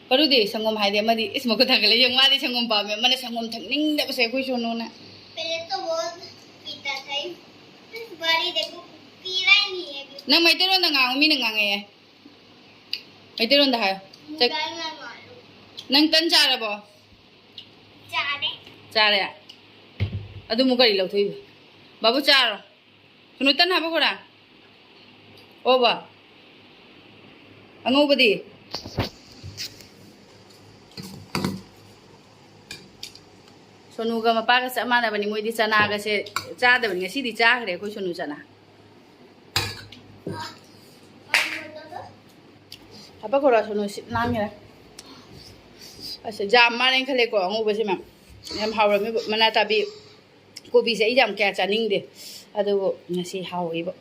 ꯄꯔꯨꯗꯤ ꯁꯪꯒꯣꯝ ꯍꯥꯏꯗꯤ ꯑꯃꯗꯤ ꯏꯁ ꯃꯈꯨꯠ ꯊꯥꯡꯒꯠꯂꯦ꯫ ꯌꯦꯡꯉꯨ, ꯃꯥꯗꯤ ꯁꯪꯒꯣꯝ ꯄꯥꯝꯃꯦ꯫ ꯑꯃꯅ ꯁꯪꯒꯣꯝ ꯊꯛꯅꯤꯡꯗꯕꯁꯦ ꯑꯩꯈꯣꯏ ꯁꯣꯅꯨꯅ꯫ पहले तो वो पीता था, इस बारी देखो, पी रहा ही नहीं है अभी। ꯅꯪ ꯃꯩꯇꯩꯂꯣꯟꯗ ꯉꯥꯡꯉꯨ, ꯃꯤꯅ ꯉꯥꯡꯉꯛꯑꯦ꯫ ꯃꯩꯇꯩꯂꯣꯟꯗ ꯍꯥꯏꯌꯣ꯫ ꯆꯠ-, ꯅꯪ ꯇꯟ ꯆꯥꯔꯕꯣ? ꯆꯥꯔꯦ꯫ ꯆꯥꯔꯦ? ꯑꯗꯨꯃꯨꯛ ꯀꯔꯤ ꯂꯧꯊꯣꯛꯏꯕ? ꯕꯥꯕꯨ ꯆꯥꯔꯣ꯫ ꯁꯣꯅꯨ ꯇꯟ ꯍꯥꯞꯄꯛꯈꯣꯔꯥ? ꯑꯣꯕ꯫ ꯑꯉꯧꯕꯗꯤ? ꯁꯣꯅꯨꯒ ꯃꯄꯥꯒ ꯆꯞ ꯃꯥꯟꯅꯕꯅꯤ꯫ ꯃꯣꯏꯗꯤ ꯆꯅꯥꯒꯁꯦ ꯆꯥꯗꯕꯅꯤ꯫ ꯉꯁꯤꯗꯤ ꯆꯥꯈ꯭ꯔꯦ ꯑꯩꯈꯣꯏ ꯁꯣꯅꯨ ꯆꯅꯥ꯫ ꯍꯥꯄꯛꯈ꯭ꯔꯣ, ꯁꯣꯅꯨ ꯁꯤꯠ ꯅꯥꯟꯈ꯭ꯔꯦ꯫ ꯑꯁ, ꯖꯥꯝ ꯃꯥꯜꯂꯦꯅ ꯈꯜꯂꯦꯀꯣ, ꯑꯉꯧꯕꯁꯤꯃ꯫ ꯌꯥꯝ ꯍꯥꯎꯔꯝꯃꯤꯕ, ꯃꯅꯥ ꯇꯥꯕꯤ꯫ ꯀꯣꯕꯤꯁꯦ ꯑꯩ ꯌꯥꯝ ꯀꯌꯥ ꯆꯥꯅꯤꯡꯗꯦ, ꯑꯗꯨꯕꯨ ꯉꯁꯤ ꯍꯥꯎꯋꯦꯕ꯫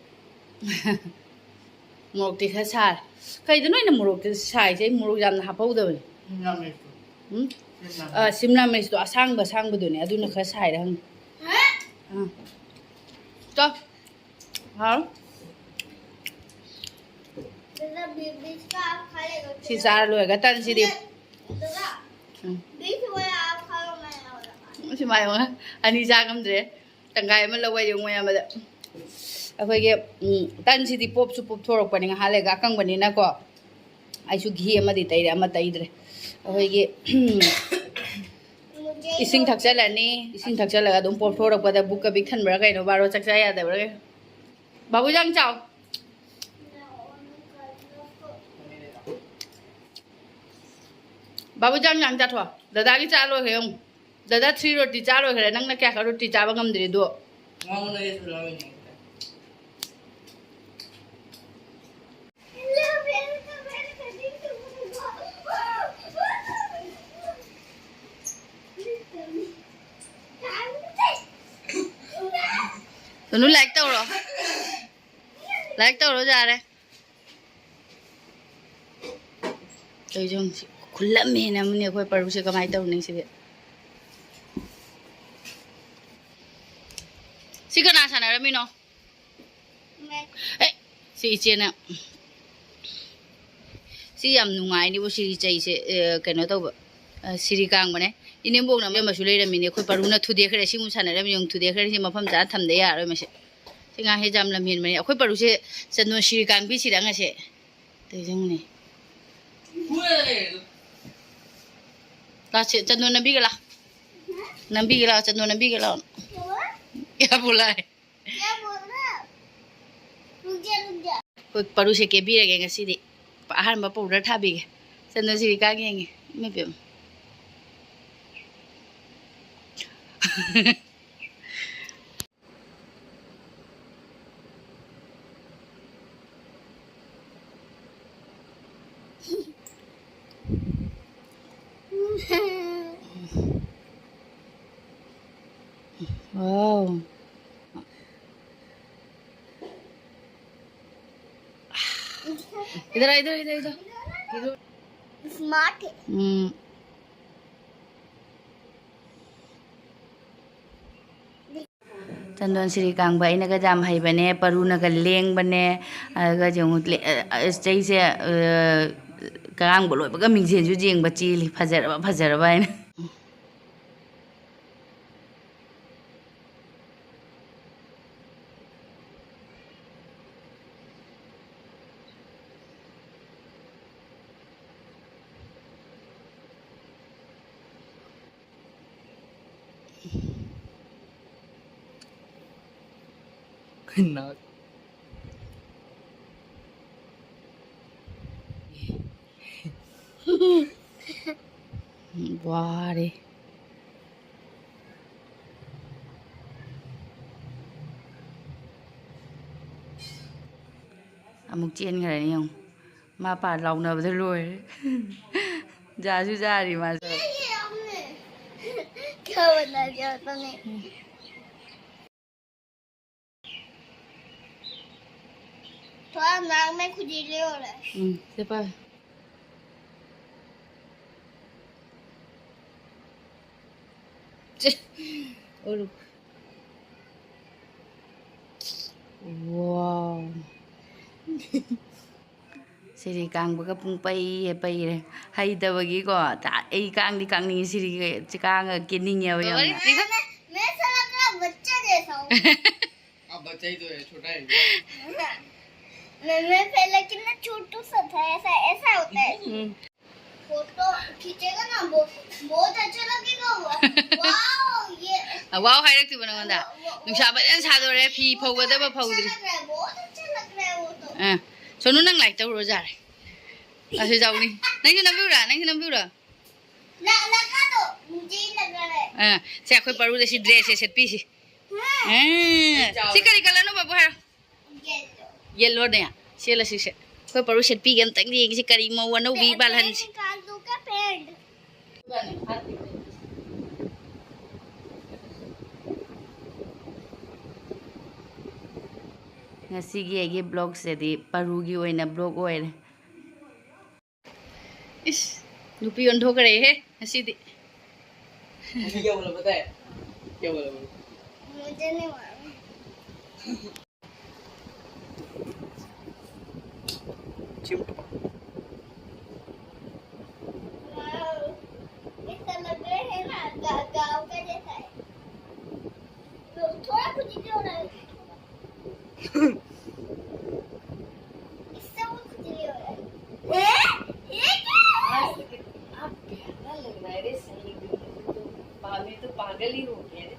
ꯃꯣꯔꯣꯛꯇꯤ ꯈꯔ ꯁꯥꯔꯦ꯫ ꯀꯩꯗꯅꯣ ꯑꯩꯅ ꯃꯣꯔꯣꯛꯇꯤ ꯁꯥꯏꯁꯦ? ꯑꯩ ꯃꯣꯔꯣꯛ ꯌꯥꯝꯅ ꯍꯥꯞꯍꯧꯗꯕꯅꯦ꯫ ꯎꯝ? ꯑ, ꯁꯤꯝꯂꯥ ꯃꯤꯔꯆꯇꯣ ꯑꯁꯥꯡꯕ ꯑꯁꯥꯡꯕꯗꯨꯅꯦ, ꯑꯗꯨꯅ ꯈꯔ ꯁꯥꯏꯔꯦ ꯍꯪꯉꯤ꯫ ꯑꯥ꯫ ꯆꯥꯎ꯫ ꯍꯥꯎ꯫ ꯁꯤ ꯆꯥꯔ ꯂꯣꯏꯔꯒ ꯇꯟꯁꯤꯗꯤ꯫ ꯎꯝ꯫ ꯁꯤ ꯃꯥ ꯌꯦꯡꯉꯣ꯫ ꯑꯅꯤ ꯆꯥ ꯉꯝꯗ꯭ꯔꯦ꯫ ꯇꯪꯈꯥꯏ ꯑꯃ ꯂꯧꯕ ꯍꯥꯏꯗꯤ ꯃꯣꯏ ꯑꯃꯗ꯫ ꯑꯩꯈꯣꯏꯒꯤ, ꯎꯝ, ꯇꯟꯁꯤꯗꯤ ꯄꯣꯞꯁꯨ ꯄꯣꯞꯊꯣꯔꯛꯄꯅꯤ ꯉꯥꯏꯍꯥꯛ ꯂꯩꯔꯒ, ꯑꯀꯪꯕꯅꯤꯅꯀꯣ꯫ ꯑꯩꯁꯨ ꯘꯤ ꯑꯃꯗꯤ ꯇꯩꯔꯦ, ꯑꯃ ꯇꯩꯗ꯭ꯔꯦ꯫ ꯑꯩꯈꯣꯏꯒꯤ ꯏꯁꯤꯡ ꯊꯛꯆꯜꯂꯅꯤ꯫ ꯏꯁꯤꯡ ꯊꯛꯆꯜꯂꯒ ꯑꯗꯨꯝ ꯄꯣꯞꯊꯣꯔꯛꯄꯗ ꯕꯨꯛꯀ ꯄꯤꯛ ꯊꯟꯕ꯭ꯔꯥ ꯀꯩꯅꯣ, ꯕꯥꯔꯣ ꯆꯥꯛ ꯆꯥ ꯌꯥꯗꯕ꯭ꯔꯥ ꯀꯩꯅꯣ꯫ ꯕꯥꯕꯨꯖꯥꯡ ꯆꯥꯎ꯫ ꯕꯥꯕꯨꯖꯥꯡ ꯌꯥꯝ ꯆꯥꯊꯣꯛ꯫ ꯗꯗꯥꯒꯤ ꯆꯥ ꯂꯣꯏꯈ꯭ꯔꯦ ꯌꯦꯡꯉꯨ꯫ ꯗꯗꯥ three ꯔꯣꯇꯤ ꯆꯥ ꯂꯣꯏꯈ꯭ꯔꯦ꯫ ꯅꯪꯅ ꯀꯌꯥ ꯈꯛ ꯔꯣꯇꯤ ꯆꯥꯕ ꯉꯝꯗ꯭ꯔꯤꯗꯣ? ꯅꯨꯅꯨ, ꯂꯥꯏꯛ ꯇꯧꯔꯣ꯫ ꯂꯥꯏꯛ ꯇꯧꯔꯣ ꯌꯥꯔꯦ꯫ ꯇꯧꯔꯤꯁꯦ ꯌꯦꯡꯉꯨ, ꯁꯤ ꯈꯨꯜꯂꯝꯃꯦꯅ ꯑꯃꯅꯤ ꯑꯩꯈꯣꯏ ꯄꯔꯨꯁꯦ ꯀꯃꯥꯏꯅ ꯇꯧꯅꯤ ꯁꯤꯗꯤ? ꯁꯤ ꯀꯅꯥ ꯁꯥꯟꯅꯔꯝꯃꯤꯅꯣ? ꯑꯦ, ꯁꯤ ꯏꯆꯦꯅ꯫ ꯁꯤ ꯌꯥꯝ ꯅꯨꯡꯉꯥꯏꯅꯤꯕꯨ ꯁꯤꯔꯤ ꯆꯩꯁꯦ, ꯑꯦ, ꯀꯩꯅꯣ ꯇꯧꯕ, ꯑ, ꯁꯤꯔꯤ ꯀꯥꯡꯕꯅꯦ꯫ ꯏꯅꯦꯝꯕꯣꯛꯅ ꯑꯃꯁꯨ ꯂꯩꯔꯝꯃꯤꯅꯦ꯫ ꯑꯩꯈꯣꯏ ꯄꯔꯨꯅ ꯊꯨꯗꯦꯛꯈ꯭ꯔꯦ꯫ ꯁꯤꯃꯨꯛ ꯁꯥꯟꯅꯔꯝꯃꯤ ꯌꯦꯡꯉꯨ, ꯊꯨꯗꯦꯛꯈ꯭ꯔꯦ꯫ ꯁꯤ ꯃꯐꯝ ꯆꯥꯅ ꯊꯝꯗ ꯌꯥꯔꯣꯏ ꯃꯁꯤ꯫ ꯁꯤ ꯉꯥꯡꯁꯦ ꯌꯥꯝ ꯂꯝꯍꯦꯟꯕꯅꯦ꯫ ꯑꯩꯈꯣꯏ ꯄꯔꯨꯁꯦ ꯆꯟꯗꯣꯟ ꯁꯤꯔꯤ ꯀꯥꯡꯕꯤ ꯁꯤꯔ ꯉꯁꯦ꯫ ꯇꯧꯖꯪꯅꯦ꯫ ꯂꯥꯛꯁꯦ, ꯆꯟꯗꯣꯟ ꯅꯝꯕꯤꯒꯦ ꯂꯥꯎ꯫ ꯅꯝꯕꯤꯒꯦ ꯂꯥꯎ, ꯆꯟꯗꯣꯟ ꯅꯝꯕꯤꯒꯦ ꯂꯥꯎ꯫ ꯀꯌꯥ ꯕꯣꯂꯥ ꯍꯥꯏ? ꯑꯩꯈꯣꯏ ꯄꯔꯨꯁꯦ ꯀꯦꯕꯤꯔꯒꯦ ꯉꯁꯤꯗꯤ꯫ ꯑꯍꯥꯟꯕ ꯄꯥꯎꯗꯔ ꯊꯥꯕꯤꯒꯦ꯫ ꯆꯟꯗꯣꯟ ꯁꯤꯔꯤ ꯀꯥꯡ ꯌꯦꯡꯉꯦ꯫ ꯏꯃꯥꯏ ꯄꯦꯝꯃ꯫ Wow. इधर आ, इधर, इधर, इधर। स्मार्ट है। हम्म। ꯆꯟꯗꯣꯟ ꯁꯤꯔꯤ ꯀꯥꯡꯕ ꯑꯩꯅꯒ ꯌꯥꯝ ꯍꯩꯕꯅꯦ, ꯄꯔꯨꯅꯒ ꯂꯦꯡꯕꯅꯦ꯫ ꯑꯗꯨꯒ ꯌꯦꯡꯉꯨ, ꯂꯦ-, ꯑ, ꯑꯁ, ꯆꯩꯁꯦ, ꯑ, ꯀꯥꯡꯕ ꯂꯣꯏꯕꯒ ꯃꯤꯡꯁꯦꯟꯁꯨ ꯌꯦꯡꯕ ꯆꯦꯜꯂꯤ, ꯐꯖꯔꯕ, ꯐꯖꯔꯕ ꯍꯥꯏꯅ꯫ ꯈꯨꯟꯅꯥꯛ꯫ ꯋꯥꯔꯦ꯫ ꯑꯃꯨꯛ ꯆꯦꯟꯈ꯭ꯔꯅꯤ ꯌꯦꯡꯉꯨ꯫ ꯃꯥ ꯄꯥ ꯂꯥꯎꯅꯕꯗ ꯂꯣꯏꯔꯦ꯫ ꯖꯥꯁꯨ ꯖꯥꯔꯤ ꯃꯥꯁꯨ꯫ क्या बना दिया तूने? थोड़ा नाक में खुजली हो रहा है। ꯎꯝ, ꯁꯦ ꯄꯥꯏ꯫ ꯆꯦ, ꯑꯣ, ꯋꯥꯎ꯫ ꯁꯤꯔꯤ ꯀꯥꯡꯕꯒ ꯄꯨꯡ ꯄꯩ ꯍꯦꯛ ꯄꯩꯔꯦ꯫ ꯍꯩꯇꯕꯒꯤꯀꯣ, ꯇ-, ꯑꯩ ꯀꯥꯡꯗꯤ ꯀꯥꯡꯅꯤꯡꯉꯤ, ꯁꯤꯔꯤꯒ ꯀꯥꯡꯒ ꯀꯦꯅꯤꯡꯉꯦꯕ ꯌꯥꯝꯅ꯫ मैं, मैं ऐसा लग रहा है बच्चा जैसा हूँ। आप बच्चा ही तो है, छोटा है। मैं, मैं पहले कितना छोटू सा था, ऐसा, ऐसा होता है। हम्म। फोटो खींचेगा ना, वो बहुत अच्छा लगेगा वो। वाओ, ये ꯑ, ꯋꯥꯎ ꯍꯥꯏꯔꯛꯇꯣꯏꯕ ꯅꯉꯣꯟꯗ? वो, वो, ꯅꯨꯡꯁꯥ ꯐꯖꯅ ꯁꯥꯗꯣꯔꯦ, ꯐꯤ ꯐꯧꯒꯗꯕ ꯐꯧꯗ꯭ꯔꯤ꯫ अच्छा लग रहा है, बहुत अच्छा लग रहा है वो तो। ꯑ, ꯁꯣꯅꯨ, ꯅꯪ ꯂꯥꯏꯛ ꯇꯧꯔꯨꯔꯣ ꯌꯥꯔꯦ꯫ ꯑꯁꯤ ꯆꯥꯎꯅꯤ꯫ ꯅꯪꯁꯨ ꯅꯝꯕꯤꯌꯨꯔꯥ? ꯅꯪꯁꯨ ꯅꯝꯕꯤꯌꯨꯔꯥ? ल-, लगा दो, मुझे ही लग रहा है। ꯑ, ꯁꯦ, ꯑꯩꯈꯣꯏ ꯄꯔꯨꯗ ꯁꯤ ꯗ꯭ꯔꯦꯁꯁꯦ ꯁꯦꯠꯄꯤꯁꯤ꯫ ꯎꯝ꯫ ꯁꯤ ꯀꯔꯤ ꯀꯂꯔꯅꯣ, ꯕꯥꯕꯨ, ꯍꯥꯏꯔꯣ? ꯌꯦꯜꯂꯣꯅꯦ꯫ ꯁꯦꯠꯂꯁꯤ ꯁꯦ꯫ ꯑꯩꯈꯣꯏ ꯄꯔꯨ ꯁꯦꯠꯄꯤꯒꯦ ꯑꯝꯇꯪ ꯌꯦꯡꯁꯤ, ꯀꯔꯤ ꯃꯧ ꯑꯅꯧꯕꯤ ꯄꯦꯟ, ꯄꯥꯜꯍꯟꯁꯤ꯫ ꯄꯦꯟ ꯅꯤꯀꯥꯜ ꯗꯣ ꯀꯌꯥ ꯄꯦꯟ? ꯉꯁꯤꯒꯤ ꯑꯩꯒꯤ ꯕ꯭ꯂꯣꯛꯁꯤꯗꯤ ꯄꯔꯨꯒꯤ ꯑꯣꯏꯅ ꯕ꯭ꯂꯣꯛ ꯑꯣꯏꯔꯦ꯫ ꯏꯁ, ꯅꯨꯄꯤ ꯑꯣꯟꯊꯣꯛꯈ꯭ꯔꯦꯍꯦ ꯉꯁꯤꯗꯤ꯫ ꯌꯧꯔꯕꯗꯥꯏ? ꯌꯧꯔꯕ? ꯃꯖꯥꯅꯦ ꯋꯥ꯫ चिमटा। वाओ, ऐसा लग रहा है ना, गा-, गाँव का जैसा है। थोड़ा खुजली हो रहा है। इससे वो खुजली हो रहा है। हैं? ये क्या है? आज तो कितना प्यारा लग रहा है रे, सही में। तो पा-, मैं तो पागल ही हो गया रे।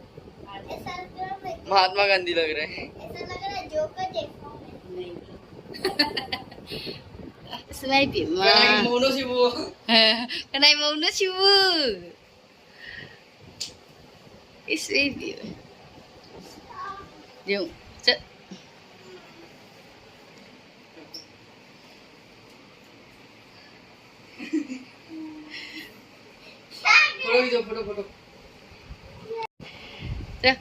आज ऐसा लग रहा है, महात्मा गांधी लग रहे हैं। ऐसा लग रहा है जोकर जैसा हूँ मैं। नहीं। ꯏꯃꯥꯏ ꯄꯦꯝꯃ꯫ ꯀꯅꯥꯒꯤ ꯃꯧꯅꯣ ꯁꯤꯕꯨ? ꯀꯅꯥꯏ ꯃꯧꯅꯣ ꯁꯤꯕꯨ? ꯏꯁ, ꯏꯕꯦꯝꯃ꯫ ꯌꯦꯡꯉꯨ, ꯆꯠ-, ꯐꯣꯇꯣ ꯚꯤꯗꯤꯑꯣ, ꯐꯣꯇꯣ, ꯐꯣꯇꯣ꯫ ꯆꯠ-,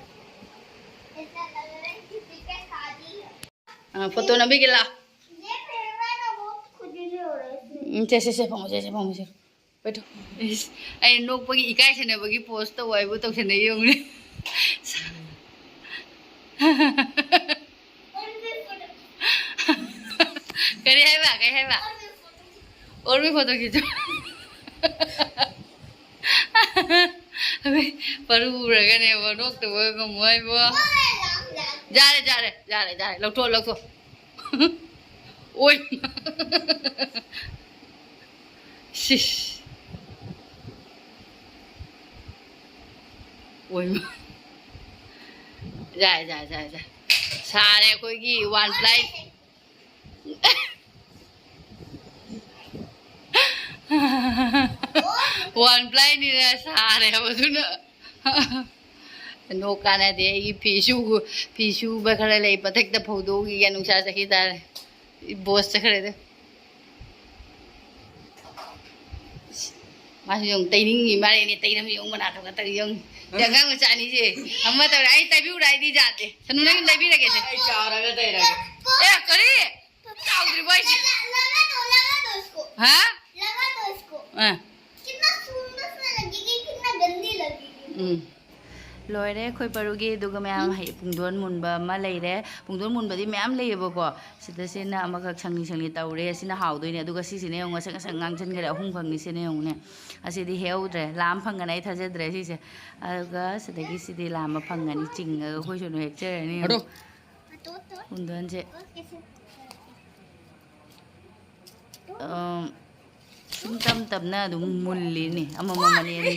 ꯑ, ꯐꯣꯇꯣ ꯅꯝꯕꯤꯒꯦ ꯂꯥꯎ꯫ ꯎꯝ, ꯁꯦ, ꯁꯦ, ꯁꯦ, ꯐꯝꯃꯣ, ꯁꯦ, ꯁꯦ, ꯐꯝꯃꯣ, ꯁꯦ꯫ ꯕꯦꯊꯣ꯫ ꯏꯁ, ꯑꯩ ꯅꯣꯛꯄꯒꯤ ꯏꯀꯥꯏꯁꯟꯅꯕꯒꯤ ꯄꯣꯁ ꯇꯧ ꯍꯥꯏꯕꯨ ꯇꯧꯁꯟꯅꯩ ꯌꯦꯡꯉꯨꯅꯦ꯫ ꯀꯔꯤ ꯍꯥꯏꯕ? ꯀꯩ ꯍꯥꯏꯕ? ꯑꯣꯔꯃꯤ ꯐꯣꯇꯣ ꯈꯤꯇ꯫ ꯑꯩꯈꯣꯏ ꯄꯔꯨ ꯎꯔꯒꯅꯦꯕ ꯅꯣꯛꯇꯕ ꯉꯝꯃꯣꯏꯕꯣ꯫ ꯌꯥꯔꯦ, ꯌꯥꯔꯦ, ꯌꯥꯔꯦ, ꯌꯥꯔꯦ꯫ ꯂꯧꯊꯣꯛ, ꯂꯧꯊꯣꯛ꯫ ꯑꯣꯏ꯫ ꯁꯤꯁ꯫ ꯑꯣꯏꯃ꯫ ꯌꯥꯔꯦ, ꯌꯥꯔꯦ, ꯌꯥꯔꯦ, ꯌꯥꯔꯦ꯫ ꯁꯥꯔꯦ ꯑꯩꯈꯣꯏꯒꯤ ꯋꯥꯟ ꯄ꯭ꯂꯥꯏ꯫ ꯋꯥꯟ ꯄ꯭ꯂꯥꯏꯅꯤꯅ ꯁꯥꯔꯦꯕ ꯑꯗꯨꯅ꯫ ꯅꯣꯛ ꯀꯥꯟꯅꯗꯦ꯫ ꯑꯩꯒꯤ ꯐꯤ ꯁꯨ-, ꯐꯤ ꯁꯨꯕ ꯈꯔ ꯂꯩ, ꯃꯊꯛꯇ ꯐꯧꯗꯣꯛꯎꯈꯤꯒꯦ, ꯅꯨꯡꯁꯥ ꯆꯠꯈꯤ ꯇꯥꯔꯦ꯫ ꯕꯣꯁ ꯆꯠꯈ꯭ꯔꯦꯗ꯫ ꯃꯥꯁꯨ ꯌꯦꯡꯉꯨ, ꯇꯩꯅꯤꯡꯉꯤ ꯃꯥꯜꯂꯦꯅꯦ, ꯇꯩꯔꯝ ꯌꯦꯡꯉꯨ, ꯃꯅꯥꯛꯇ ꯈꯛꯇ ꯌꯦꯡꯉꯨ꯫ ꯁꯤ ꯑꯉꯥꯡ ꯃꯆꯥ ꯑꯅꯤꯁꯦ ꯑꯃ ꯇꯧꯔꯦ, ꯑꯩ ꯇꯩꯕꯤꯌꯨꯔꯥ? ꯑꯩꯗꯤ ꯌꯥꯗꯦ꯫ ꯁꯅꯨ, ꯅꯪ ꯇꯩꯕꯤꯔꯒꯦꯁꯦ꯫ ꯑꯩ ꯆꯥꯎꯔꯒ ꯇꯩꯔꯒꯦ꯫ ꯑꯦ, ꯀꯔꯤ? ꯆꯥꯎꯗ꯭ꯔꯤꯕꯣ ꯍꯥꯏꯁꯦ? ꯂꯒꯥ ꯗꯣ, ꯂꯒꯥ ꯗꯣ ꯏꯁꯀꯣ꯫ ꯍꯥ? ꯂꯒꯥ ꯗꯣ꯫ ꯑꯥ꯫ ꯀꯤꯟꯅ ꯁꯨꯟꯗꯔ ꯁꯥ ꯂꯒꯦꯒꯤ, ꯀꯤꯟꯅ ꯒꯟꯗꯤ ꯂꯒꯦꯒꯤ꯫ ꯎꯝ꯫ ꯂꯣꯏꯔꯦ ꯑꯩꯈꯣꯏ ꯄꯔꯨꯒꯤ꯫ ꯑꯗꯨꯒ ꯃꯌꯥꯝ ꯍꯩ-, ꯄꯨꯡꯗꯣꯟ ꯃꯨꯟꯕ ꯑꯃ ꯂꯩꯔꯦ꯫ ꯄꯨꯡꯗꯣꯟ ꯃꯨꯟꯕꯗꯤ ꯃꯌꯥꯝ ꯂꯩꯌꯦꯕꯀꯣ꯫ ꯁꯤꯗ ꯁꯤꯅ ꯑꯃꯈꯛ ꯁꯪꯂꯤ ꯁꯪꯂꯤ ꯇꯧꯔꯦ꯫ ꯁꯤꯅ ꯍꯥꯎꯗꯣꯏꯅꯦ꯫ ꯑꯗꯨꯒ ꯁꯤꯁꯤꯅ ꯌꯦꯡꯉꯨ, ꯉꯁꯪ ꯉꯁꯪ ꯉꯥꯡꯁꯤꯟꯈꯔꯦ꯫ ꯑꯍꯨꯝꯈꯛꯅꯤ ꯁꯤꯅ ꯌꯦꯡꯉꯨꯅꯦ꯫ ꯑꯁꯤꯗꯤ ꯍꯦꯛꯍꯧꯗ꯭ꯔꯦ꯫ ꯂꯥꯝ ꯐꯪꯒꯅꯤ ꯑꯩ ꯊꯥꯖꯗ꯭ꯔꯦ ꯁꯤꯁꯦ꯫ ꯑꯗꯨꯒ ꯁꯤꯗꯒꯤ ꯁꯤꯗꯤ ꯂꯥꯝꯕ ꯐꯪꯒꯅꯤ꯫ ꯆꯤꯡꯉꯒ ꯑꯩꯈꯣꯏ ꯁꯣꯅꯨ ꯍꯦꯛꯆꯔꯅꯤ꯫ ꯑꯗꯣ꯫ ꯄꯨꯡꯗꯣꯟꯁꯦ꯫ ꯑꯝ, ꯁꯨꯝ ꯇꯞ ꯇꯞꯅ ꯑꯗꯨꯝ ꯃꯨꯜꯂꯤꯅꯤ, ꯑꯃꯃꯝ ꯑꯅꯤ ꯑꯅꯤ꯫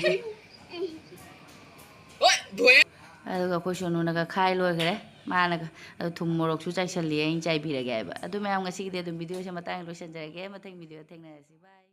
ꯑꯗꯨꯒ ꯑꯩꯈꯣꯏ ꯁꯣꯅꯨꯅꯒ ꯈꯥꯏ ꯂꯣꯏꯈ꯭ꯔꯦ꯫ ꯃꯥꯅꯒ ꯑꯗꯣ ꯊꯨꯝ ꯃꯣꯔꯣꯛꯁꯨ ꯆꯥꯏꯁꯜꯂꯤ, ꯑꯩꯅ ꯆꯥꯏꯕꯤꯔꯒꯦ ꯍꯥꯏꯕ꯫ ꯑꯗꯨ ꯃꯌꯥꯝ, ꯉꯁꯤꯒꯤꯗꯤ ꯑꯗꯨꯝ ꯚꯤꯗꯤꯑꯣꯁꯦ ꯃꯇꯥꯡ ꯂꯣꯏꯁꯤꯟꯖꯔꯒꯦ꯫ ꯃꯊꯪ ꯚꯤꯗꯤꯑꯣ ꯊꯦꯡꯅꯔꯁꯤ꯫ ꯕꯥꯏ꯫